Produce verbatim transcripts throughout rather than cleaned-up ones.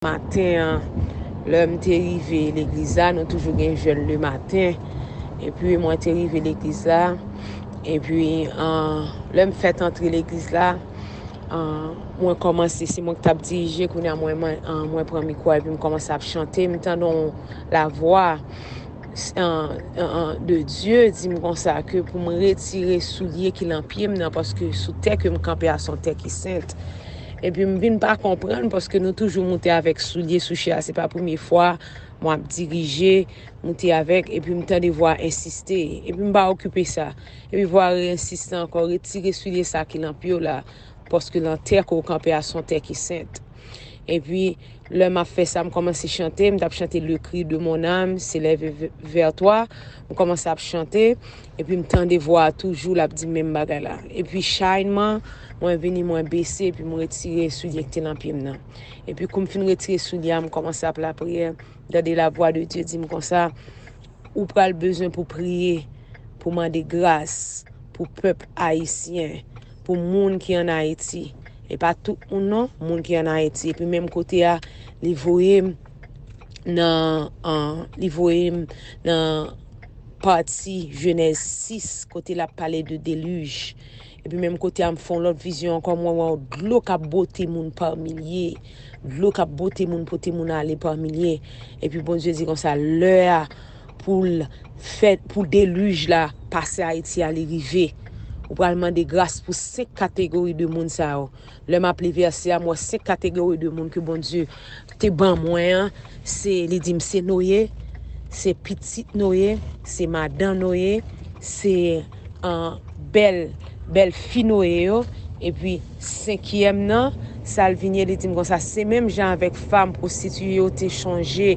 maten an, lè m te rive legliz la, nou toujou gen jèn le maten. Epi mwen te rive legliz la. Epi, an, lè m fèt antre legliz la, an, mwen kòmanse, se mwen ki t ap dirije, kounye a mwen, mwen, an, mwen pran mikwo a, epi m kòmanse ap chante, m tande yon lavwa, an, an, an, de Dye di m konsa ke pou m retire soulye ki nan pye m nan, paske sou tè ke m kanpe a se yon tè ki sent. Epi m vin pa konprann, paske nou toujou moute avèk soulye sou chè a, se pa premye fwa mwen ap dirije, moute avèk, epi m tande vwa a ensiste, epi m pa okipe sa. Epi vwa a re-ensiste ankò, retire soulye sa ki nan pye w la, paske nan tè ke w kanpe a se yon tè ki sent. Epi, lè m ap fè sa, m kòmanse chante, m t ap chante Le cri de mon âme s'élève v-, vers toi. M kòmanse ap chante, epi m tande vwa a toujou, l ap di menm bagay la. Epi, chayman, mwen vini, mwen bese, epi m retire soulye ki te nan pye m nan. Epi, kou m fin retire soulye a, m kòmanse ap lapriyè, m tande lavwa de Dye di m konsa, ou pral bezwen pou priye, pou mande gras pou pèp ayisyen, pou moun ki ann Ayiti. E pa tout moun non, moun ki ann Ayiti. Epi menm kote a, li voye m nan, an, li voye m nan pati Jenèz sis, kote l ap pale de delij. Epi menm kote a, m fè yon lòt vizyon ankò, mwen wè yon dlo k ap bote moun pa milye. Dlo k ap bote moun, pote moun ale pa milye. Epi Bondye di konsa, lè a pou l fè, pou delij la pase Ayiti a, li rive. Ou pral mande gras pou senk kategori de moun sa yo. Lè m ap li vèsè a, m wè senk kategori de moun ke Bondye te ban mwen an. Se, li di m se Noye, se pitit Noye, se madan Noye, se, an, bèl, bèl fi Noye yo. Epi senkyèm nan, sa l vin ye, li di m konsa, se menm jan avèk fanm pwostitiye yo te chonje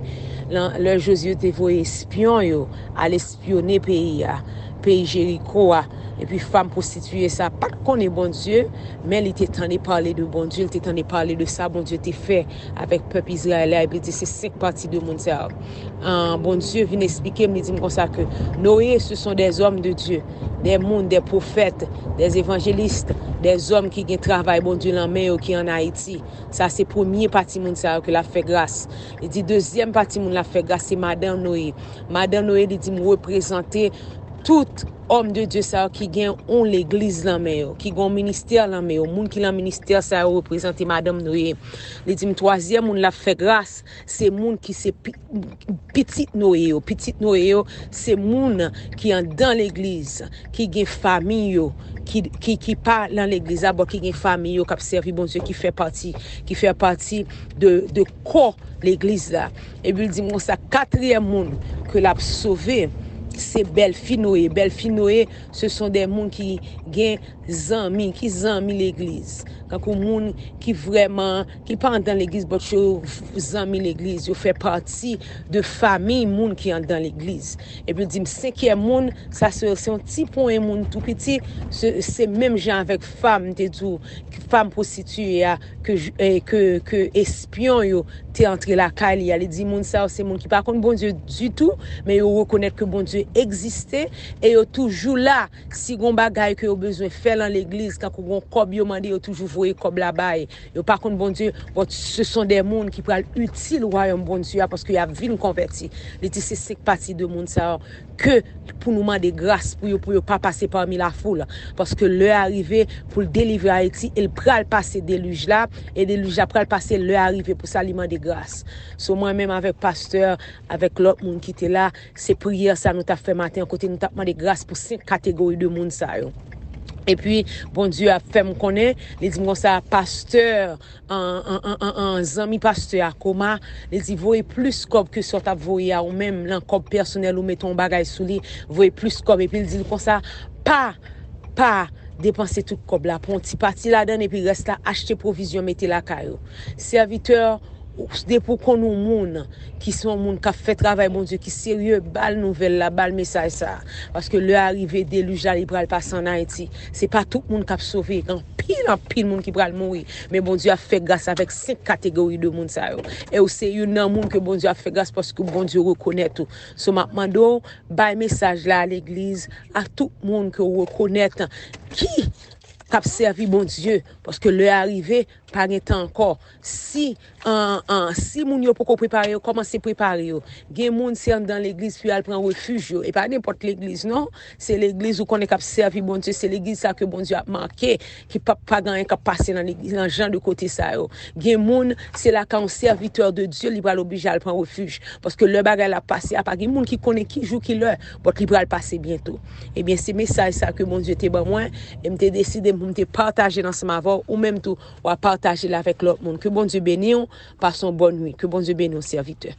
lan, lè Jozye te voye espyon yo al espyone peyi a, peyi Jeriko a. Epi fanm pwostitiye sa pa t konnen Bondye, men li te tande pale de Bondye, li te tande pale de sa Bondye te fè avèk pèp Izrayèl la, epi li di se senk pati de moun sa yo. An, Bondye vin esplike m, li di m konsa ke Noye, ce sont des hommes de Dieu, des moun, des prophètes, des évangélistes, des hommes ki gen travay Bondye lan men yo ki ann Ayiti. Sa se premye pati moun sa yo ke l ap fè gras. Li di dezyèm pati moun l ap fè gras se madan Noye. Madan Noye, li di m reprezante tout òm de Dye sa yo ki gen yon legliz lan men yo, ki gen yon ministè lan men yo. Moun ki lan ministè sa yo reprezante madanm Noye. Li di m twazyèm moun l ap fè gras, se moun ki se pi-, pitit Noye yo. Pitit Noye yo, se moun ki andan legliz, ki gen fanmi yo, ki, ki, ki pa lan legliz la, bon, ki gen fanmi yo, k ap sèvi Bondye, ki fè pati, ki fè pati de, de kò legliz la. Epi l di m konsa, katriyèm moun ke l ap sove, se bèlfi Noye. Bèlfi Noye, ce sont des moun ki gen zanmi, ki zanmi legliz. Kankou moun ki vrèman, ki pa andan legliz, but yo zanmi legliz, yo fè pati de fanmi moun ki andan legliz. Epi l di m, senkyèm moun, sa se, se yon ti ponyen moun tou piti, se, se menm jan avèk fanm, m te di w, fanm pwostitiye a, ke, j- eh, ke, ke espyon yo te antre lakay li a. Li di moun sa yo se moun ki pa konn Bondye ditou, men yo rekonèt ke Bondye egziste e yo toujou la. Si gon bagay ke yo bezwen fè lan legliz, kankou gon kòb yo mande, yo toujou voye kòb la bay. Yo pa konn Bondye, but ce sont des moun ki pral itil wayòm Bondye a, paske y ap vin konvèti. Li di se senk pati de moun sa yo ke pou nou mande gras pou yo, pou yo pa pase pami lafoul. Paske lè a rive pou l delivre Ayiti, e l pral pase delij la, e delij la pral pase lè a rive pou sa li mande gras. So mwen menm avèk pastè, avèk lòt moun ki te la, se priyè sa nou t ap fè maten an, kote nou t ap mande gras pou senk kategori de moun sa yo. Epi, Bondye ap fè m konnen, li di m konsa, pastè, an, an, an, an, an, zanmi pastè a Koma, li di voye plis kòb ke sa w t ap voye a ou menm, lan kòb pèsonèl ou mete yon bagay sou li, voye plis kòb, epi l di l konsa, pa, pa depanse tout kòb la, pran yon ti pati ladan l, epi rès la achte pwovizyon mete lakay ou. Sèvitè, depi w konn yon moun ki se yon moun k ap fè travay Bondye, ki serye, ba l nouvèl la, ba l mesaj sa. Paske lè a rive, delij la, li pral pase ann Ayiti. Se pa tout moun k ap sove, gen anpil, anpil moun ki pral mouri. Men Bondye ap fè gras avèk senk kategori de moun sa yo. E w se youn nan moun ke Bondye ap fè gras paske Bondye rekonèt ou. So, m ap mande w, bay mesaj la a legliz, a tout moun ke w rekonèt ki k ap sèvi Bondye. Paske lè a rive, pa gen tan ankò. Si an, an, si moun yo poko prepare yo, kòmanse prepare yo. Gen moun se anndan legliz pou y al pran refij yo. E pa nenpòt legliz non. Se legliz ou konnen k ap sèvi Bondye, se legliz sa ke Bondye ap make, ki p ap pa gen anyen k ap pase nan legliz, nan jan de kote sa yo. Gen moun se lakay yon sèvitè de Dye li pral oblije al pran refij. Paske lè bagay la pase a, pa gen moun ki konnen ki jou ki lè, but li pral pase byento. Ebyen se mesaj sa ke Bondye te ban mwen, e m te deside pou m te pataje l ansanm avè w, ou menm tou w a pataje l avèk lòt moun. Ke Bondye beni w, pase yon bòn nwit. Ke Bondye beni w, sèvitè.